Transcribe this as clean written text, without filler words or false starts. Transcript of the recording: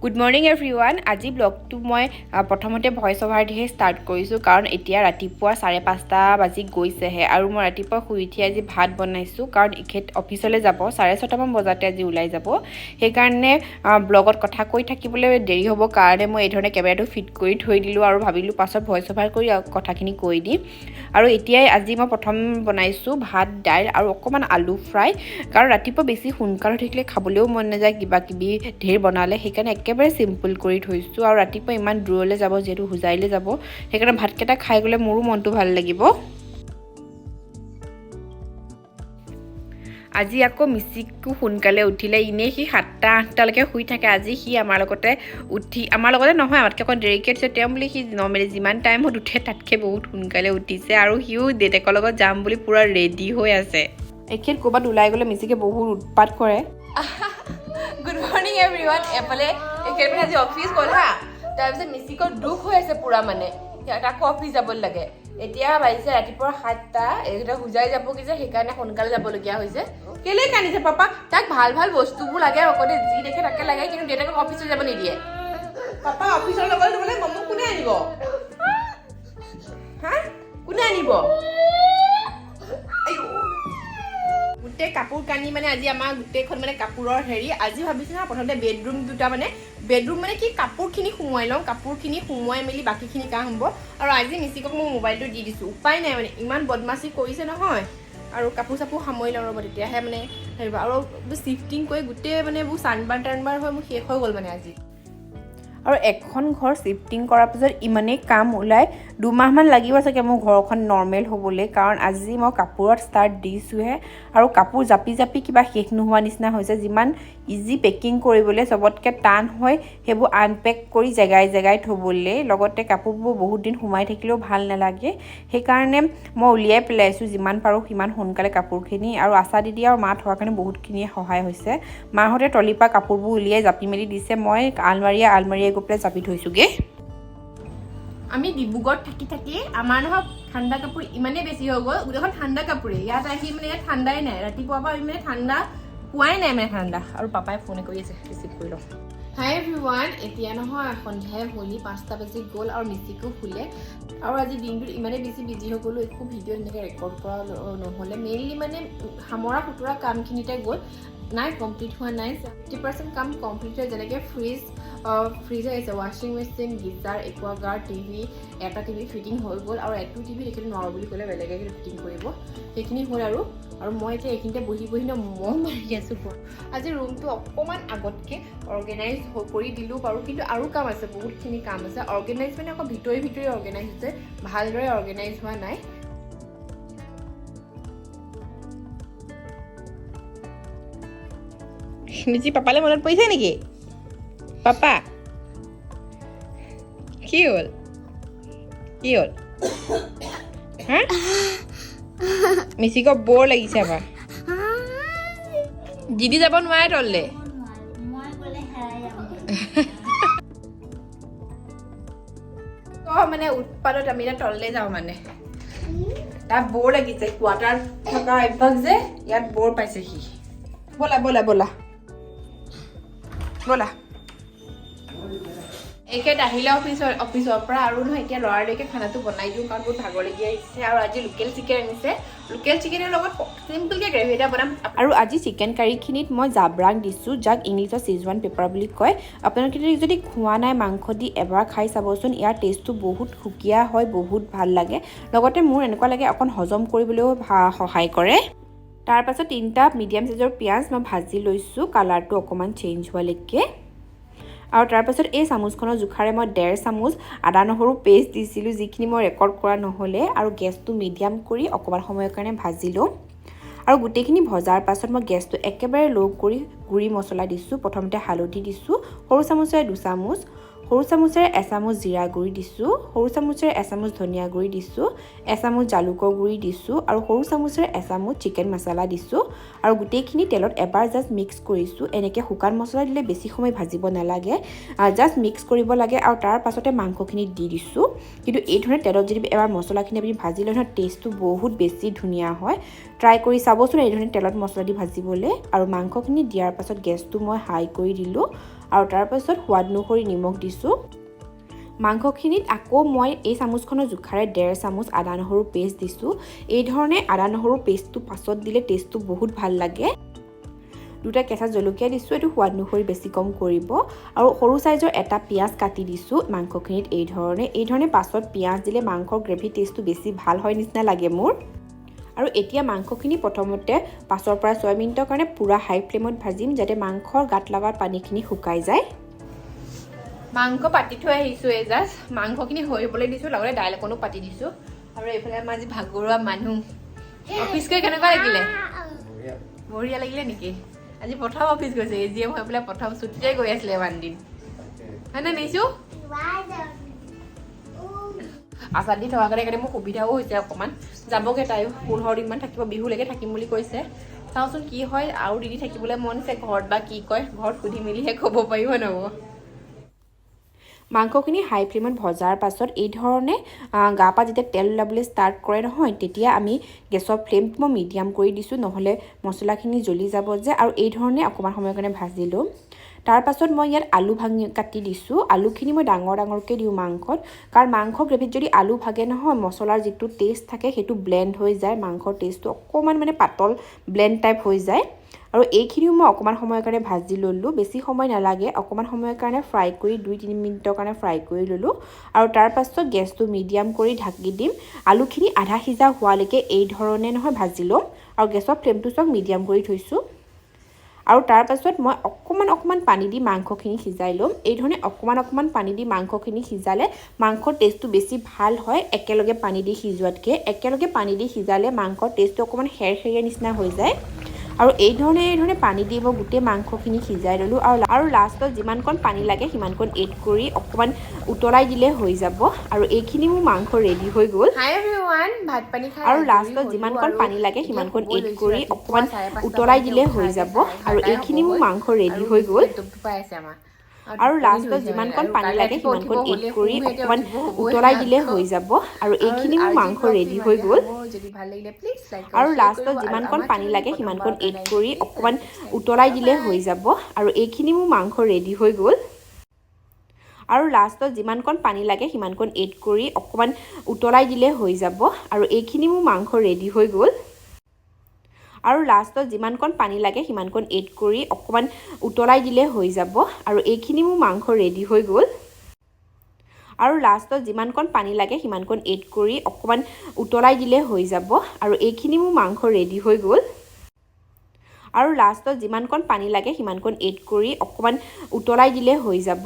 Good morning everyone. আজি ব্লগটো মই প্ৰথমতে ভইচ অভাৰ দিহে ষ্টাৰ্ট কৰিছোঁ, কাৰণ এতিয়া ৰাতিপুৱা 5:30 বাজি গৈছেহে আৰু মই ৰাতিপুৱা শুই উঠি আজি ভাত বনাইছোঁ, কাৰণ এখেত অফিচলৈ যাব 6:30মান বজাতে আজি ওলাই যাব। সেইকাৰণে ব্লগত কথা কৈ থাকিবলৈ দেৰি হ'ব কাৰণে মই এই ধৰণে কেমেৰাটো ফিট কৰি থৈ দিলোঁ আৰু ভাবিলোঁ পাছত ভইচ অভাৰ কৰি কথাখিনি কৈ দিম। আৰু এতিয়াই আজি মই প্ৰথম বনাইছোঁ ভাত, দাইল আৰু অকণমান আলু ফ্ৰাই, কাৰণ ৰাতিপুৱা বেছি সোনকালে হৈ থাকিলে খাবলৈও মন নাযায় কিবা কিবি ঢেৰ বনালে, সেইকাৰণে একেবাৰে চিম্পল কৰি থৈছোঁ। আৰু ৰাতিপুৱা ইমান দূৰলৈ যাব যিহেতু হোজাইলৈ যাব, সেইকাৰণে ভাতকেইটা খাই গ'লে মোৰো মনটো ভাল লাগিব। আজি আকৌ মিচিকো সোনকালে উঠিলে, এনেই সি 7টা 8টালৈকে শুই থাকে। আজি সি আমাৰ লগতে উঠি, আমাৰ লগতে নহয় আমাতকৈ অকণ দেৰিকৈ উঠিছে, তেওঁ বুলি সি নৰ্মেলি যিমান টাইমত উঠে তাতকৈ বহুত সোনকালে উঠিছে আৰু সিও দেউতাকৰ লগত যাম বুলি পূৰা ৰেডি হৈ আছে। এখেত ক'ৰবাত ওলাই গ'লে মিচিকে বহুত উৎপাত কৰে। Good morning everyone. এফালে এখেত মানে আজি অফিচ গ'ল হা, তাৰপিছত মিচিকৰ দুখ হৈ আছে পূৰা, মানে তাকো অফিচ যাব লাগে। এতিয়া বাজিছে ৰাতিপুৱা 7টা, এইকেইটা হোজাই যাবগৈ যে সেইকাৰণে সোনকালে যাবলগীয়া হৈছে। কেলৈ কান্দিছে পাপা? তাক ভাল ভাল বস্তুবোৰ লাগে আকৌ দেই, যি দেখে তাকে লাগে, কিন্তু দেউতাকক অফিচলৈ যাব নিদিয়ে। পাপা অফিচৰ লগত বোলে মমো কোনে আনিব? হা, কোনে আনিব? গোটেই কাপোৰ কানি মানে আজি আমাৰ গোটেইখন মানে কাপোৰৰ হেৰি। আজি ভাবিছোঁ না প্ৰথমতে বেডৰুম দুটা, মানে বেডৰুম মানে কি কাপোৰখিনি সোমোৱাই লওঁ, কাপোৰখিনি সোমোৱাই মেলি বাকীখিনি কাম হ'ব। আৰু আজি মিচিকক মই মোবাইলটো দি দিছোঁ, উপায় নাই মানে ইমান বদমাচি কৰিছে নহয়। আৰু কাপোৰ চাপোৰ সামৰি লওঁ ৰ'ব, তেতিয়াহে মানে হেৰি হ'ব। আৰু চিফটিং কৰি গোটেই মানে এইবোৰ চানবাৰ টানবাৰ হৈ মোৰ শেষ হৈ গ'ল মানে আজি। আৰু এখন ঘৰ চিফটিং কৰাৰ পিছত ইমানেই কাম ওলায়, 2 মাহমান লাগিব চাগে মোৰ ঘৰখন নৰ্মেল হ'বলৈ, কাৰণ আজি মই কাপোৰত ষ্টাৰ্ট দিছোঁহে আৰু কাপোৰ জাপি জাপি কিবা শেষ নোহোৱা নিচিনা হৈছে। যিমান ইজি পেকিং কৰিবলৈ, চবতকৈ টান হয় সেইবোৰ আনপেক কৰি জেগাই জেগাই থ'বলৈ। লগতে কাপোৰবোৰ বহুত দিন সোমাই থাকিলেও ভাল নালাগে, সেইকাৰণে মই উলিয়াই পেলাইছোঁ যিমান পাৰোঁ সিমান সোনকালে কাপোৰখিনি। আৰু আশা দিদি আৰু মা থকাৰ কাৰণে বহুতখিনিয়ে সহায় হৈছে। মাহঁতে ট্ৰলিৰ পৰা কাপোৰবোৰ উলিয়াই জাপি মেলি দিছে, মই আলমাৰিয়ে আলমাৰিয়ে গৈ পেলাই জাপি থৈছোঁগৈ। আমি ডিব্ৰুগড়ত থাকি থাকি আমাৰ নহয় ঠাণ্ডা কাপোৰ ইমানেই বেছি হৈ গ'ল, গোটেইখন ঠাণ্ডা কাপোৰেই। ইয়াত আহি মানে ইয়াত ঠাণ্ডাই নাই, ৰাতিপুৱাৰ পৰা আমি মানে ঠাণ্ডা পোৱাই নাই মানে ঠাণ্ডা। আৰু পাপাই ফোনে কৰি আছে, ৰিচিভ কৰি লওঁ। হাই এভৰিৱান, এতিয়া নহয় সন্ধিয়াই হ'লি 5টা বাজি গ'ল আৰু মিচিকো শুলে। আৰু আজি দিনটোত ইমানেই বেছি বিজি হৈ গ'লোঁ, একো ভিডিঅ' তেনেকৈ ৰেকৰ্ড কৰা নহ'লে। মেইনলি মানে সামৰা সুতুৰা কামখিনিতে গ'ল, নাই কমপ্লিট হোৱা নাই। 50% কাম কমপ্লিট হয়, যেনেকৈ ফ্ৰিজ আহিছে, ৱাশ্বিং মেচিন, গিজাৰ, একুৱাগাৰ্ড, টিভি, এটা টিভি ফিটিং হৈ গ'ল আৰু এইটো টিভি সেইখিনি নোৱাৰোঁ বুলি ক'লে বেলেগে ফিটিং কৰিব, সেইখিনি হ'ল। আৰু আৰু মই এতিয়া এইখিনিতে বহি বহি ন মহ মাৰি আছোঁ। আজি ৰুমটো অকণমান আগতকৈ অৰ্গেনাইজ কৰি দিলোঁ বাৰু, কিন্তু আৰু কাম আছে, বহুতখিনি কাম আছে। অৰ্গেনাইজ মানে আকৌ ভিতৰি ভিতৰি অৰ্গেনাইজ হৈছে, ভালদৰে অৰ্গেনাইজ হোৱা নাই। মিচি পাপালৈ মনত পৰিছে নেকি? পাপা কি হ'ল, কি হ'ল? হা, মিচিকক বৰ লাগিছে এবাৰ। দিদি যাব নোৱাৰে তললে। মই গ'লে হেৰাই যাম। মানে উৎপাতত আমি এতিয়া তললে যাওঁ, মানে তাত বৰ লাগিছে। কোৱাৰ্টাৰ থকা অভ্যাস যে, ইয়াত বৰ পাইছে সি। ব'লা ব'লা ব'লা ব'লা। এখেত আহিলে অফিচৰ পৰা আৰু নহয় এতিয়া লৰালৰিকৈ খানাটো বনাই দিওঁ, কাৰণ বহুত ভাগৰ লাগি আহিছে। আৰু আজি লোকেল চিকেন আনিছে, লোকেল চিকেনৰ লগত চিম্পলকৈ গ্ৰেভি এটা বনাম। আৰু আজি চিকেন কাৰীখিনিত মই জাবৰাং দিছোঁ, যাক ইংলিছত চিজৱান পেপাৰ বুলি কয়। আপোনালোকে যদি খোৱা নাই মাংস দি এবাৰ খাই চাবচোন, ইয়াৰ টেষ্টটো বহুত সুকীয়া হয়, বহুত ভাল লাগে। লগতে মোৰ এনেকুৱা লাগে অকণ হজম কৰিবলৈও সহায় কৰে। তাৰপাছত 3টা মিডিয়াম চাইজৰ পিঁয়াজ মই ভাজি লৈছোঁ কালাৰটো অকণমান চেঞ্জ হোৱালৈকে। আৰু তাৰপাছত এই চামুচখনৰ জোখাৰে মই 1.5 চামুচ আদা নহৰু পেষ্ট দিছিলোঁ, যিখিনি মই ৰেকৰ্ড কৰা নহ'লে। আৰু গেছটো মিডিয়াম কৰি অকণমান সময়ৰ কাৰণে ভাজি ল'ম। আৰু গোটেইখিনি ভজাৰ পাছত মই গেছটো একেবাৰে ল' কৰি গুড়ি মছলা দিছোঁ। প্ৰথমতে হালধি দিছোঁ সৰু চামুচেৰে 2 চামুচ, সৰু চামুচেৰে এচামুচ জিৰা গুড়ি দিছোঁ, সৰু চামুচেৰে এচামুচ ধনিয়া গুড়ি দিছোঁ, এচামুচ জালুকৰ গুড়ি দিছোঁ আৰু সৰু চামুচেৰে এচামুচ চিকেন মছলা দিছোঁ। আৰু গোটেইখিনি তেলত এবাৰ জাষ্ট মিক্স কৰিছোঁ। এনেকৈ শুকান মছলা দিলে বেছি সময় ভাজিব নালাগে, জাষ্ট মিক্স কৰিব লাগে আৰু তাৰ পাছতে মাংসখিনি দি দিছোঁ। কিন্তু এই ধৰণে তেলত যদি এবাৰ মছলাখিনি আপুনি ভাজি লয় নহয়, টেষ্টটো বহুত বেছি ধুনীয়া হয়। ট্ৰাই কৰি চাবচোন এই ধৰণে তেলত মছলা দি ভাজিবলৈ। আৰু মাংসখিনি দিয়াৰ পাছত গেছটো মই হাই কৰি দিলোঁ। আৰু তাৰপাছত সোৱাদ অনুসৰি নিমখ দিছোঁ। মাংসখিনিত আকৌ মই এই চামুচখনৰ জোখাৰে 1.5 চামুচ আদা নহৰু পেষ্ট দিছোঁ। এই ধৰণে আদা নহৰু পেষ্টটো পাছত দিলে টেষ্টটো বহুত ভাল লাগে। দুটা কেঁচা জলকীয়া দিছোঁ, এইটো সোৱাদ অনুসৰি বেছি কম কৰিব। আৰু সৰু চাইজৰ এটা পিঁয়াজ কাটি দিছোঁ মাংসখিনিত এইধৰণে। এইধৰণে পাছত পিঁয়াজ দিলে মাংসৰ গ্ৰেভি টেষ্টটো বেছি ভাল হয় নিচিনা লাগে মোৰ। আৰু এতিয়া মাংসখিনি প্ৰথমতে 5ৰ পৰা 6 মিনিটৰ কাৰণে পূৰা হাই ফ্লেমত ভাজিম, যাতে মাংসৰ গাত লগা পানীখিনি শুকাই যায়। মাংস পাতি থৈ আহিছোঁ। এই জাষ্ট মাংসখিনি হৈবলৈ দিছোঁ, লগতে দাইল অকণো পাতি দিছোঁ। আৰু এইফালে আমাৰ আজি ভাগৰুৱা মানুহ। অফিচ গৈ কেনেকুৱা লাগিলে? বঢ়িয়া লাগিলে নেকি? আজি প্ৰথম অফিচ গৈছে, এ জি এম হৈ পেলাই প্ৰথম। ছুটিতে গৈ আছিলে ইমান দিন, হয় নে নিচু? আচাৰ দি থকাৰ কাৰণে মোৰ সুবিধাও হৈছে অকণমান। যাবগৈ তাইও, 15 দিনমান থাকিব, বিহুলৈকে থাকিম বুলি কৈছে। চাওঁচোন কি হয়। আৰু দিদি থাকিবলৈ মন আছে ঘৰত বা কি কয়, ঘৰত সুধি মেলিহে ক'ব পাৰিব নহ'ব। মাংসখিনি হাই ফ্লেমত ভজাৰ পাছত এই ধৰণে গা পা যেতিয়া তেল ওলাবলৈ ষ্টাৰ্ট কৰে নহয়, তেতিয়া আমি গেছৰ ফ্লেমটো মই মিডিয়াম কৰি দিছোঁ, নহ'লে মছলাখিনি জ্বলি যাব যে। আৰু এই ধৰণে অকণমান সময়ৰ কাৰণে ভাজি ল'ম। তাৰপাছত মই ইয়াত আলু ভাঙি কাটি দিছোঁ। আলুখিনি মই ডাঙৰ ডাঙৰকৈ দিওঁ মাংসত, কাৰণ মাংস গ্ৰেভিত যদি আলু ভাগে নহয়, মছলাৰ যিটো টেষ্ট থাকে সেইটো ব্লেণ্ড হৈ যায়। মাংসৰ টেষ্টটো অকণমান মানে পাতল ব্লেণ্ড টাইপ হৈ যায়। আৰু এইখিনিও মই অকণমান সময়ৰ কাৰণে ভাজি ল'লোঁ। বেছি সময় নালাগে, অকণমান সময়ৰ কাৰণে ফ্ৰাই কৰি 2-3 মিনিটৰ কাৰণে ফ্ৰাই কৰি ল'লোঁ। আৰু তাৰপাছত গেছটো মিডিয়াম কৰি ঢাকি দিম। আলুখিনি আধা সিজা হোৱালৈকে এই ধৰণে নহয় ভাজি ল'ম। আৰু গেছৰ ফ্লেমটো চাওক, মিডিয়াম কৰি থৈছোঁ। আৰু তাৰপাছত মই অকণমান অকণমান পানী দি মাংসখিনি সিজাই ল'ম। এই ধৰণে অকণমান অকণমান পানী দি মাংসখিনি সিজালে মাংসৰ টেষ্টটো বেছি ভাল হয় একেলগে পানী দি সিজোৱাতকৈ। একেলগে পানী দি সিজালে মাংসৰ টেষ্টটো অকণমান সেৰসেৰীয়া নিচিনা হৈ যায়। আৰু এইধৰণে পানী দি মই গোটেই মাংসখিনি সিজাই ল'লোঁ। আৰু লাষ্টত যিমানকণ পানী লাগে সিমানকণ এড কৰি অকণমান উতলাই দিলে হৈ যাব। আৰু এইখিনি মোৰ মাংস ৰেডি হৈ গ'ল। হাই এভৰিৱান, ভাত পানী খাই আৰু আজৰি লাষ্টত হ'লো। যিমানকণ আৰু পানী লাগে এতিয়া সিমানকণ শুব এড লৈছো। কৰি ৰাতিপুৱা অকণমান 5:30 উতলাই মানতে দিলে উঠা, হৈ এতিয়া যাব। চাৰে আৰু এঘাৰটাই এইখিনি হ'ব মোৰ হ'ল। মাংস ৰেডি আৰু হৈ গ'ল। ধুপধুপাই আছে আমাৰ। আৰু টোপনি লাষ্টত ধৰিছে মানে। যিমানকণ আৰু পানী কাইলৈ লাগে ৰাতিপুৱা সিমানকণ উঠিব এড হ'লেই, কৰি শুম, এতিয়া অকণমান উঠিব হ'বই উতলাই দিলে আকৌ। হৈ যাব। আৰু আৰু এইখিনি মোৰ আজিৰ মাংস ব্লগটো ৰেডি হৈ ইমানতে গ'ল। সামৰো। যদি ভাল লাগিলে প্লিজ লাইক আৰু আৰু শ্বেয়াৰ লাষ্টত কৰিব। আৰু যিমানকণ আমাৰ পানী চেনেলটো লাগে সিমানকণ প্ৰথমবাৰৰ এড কাৰণে কৰি প্লিজ অকণমান ছাবস্ক্ৰাইব। উতলাই দিলে বাই। হৈ যাব। আৰু এইখিনি মোৰ মাংস ৰেডি হৈ গ'ল। আৰু লাষ্টত যিমানকণ পানী লাগে সিমানকণ এড কৰি অকণমান উতলাই দিলে হৈ যাব। আৰু এইখিনি মোৰ মাংস ৰেডি হৈ গ'ল। আৰু লাষ্টত যিমানকণ পানী লাগে সিমানকণ এড কৰি অকণমান উতলাই দিলে হৈ যাব। আৰু এইখিনি মোৰ মাংস ৰেডি হৈ গ'ল। আৰু লাষ্টত যিমানকণ পানী লাগে সিমানকণ এড কৰি অকণমান উতলাই দিলে হৈ যাব। আৰু এইখিনি মোৰ মাংস ৰেডি হৈ গ'ল। আৰু লাষ্টত যিমানকণ পানী লাগে সিমানকণ এড কৰি অকণমান উতলাই দিলে হৈ যাব।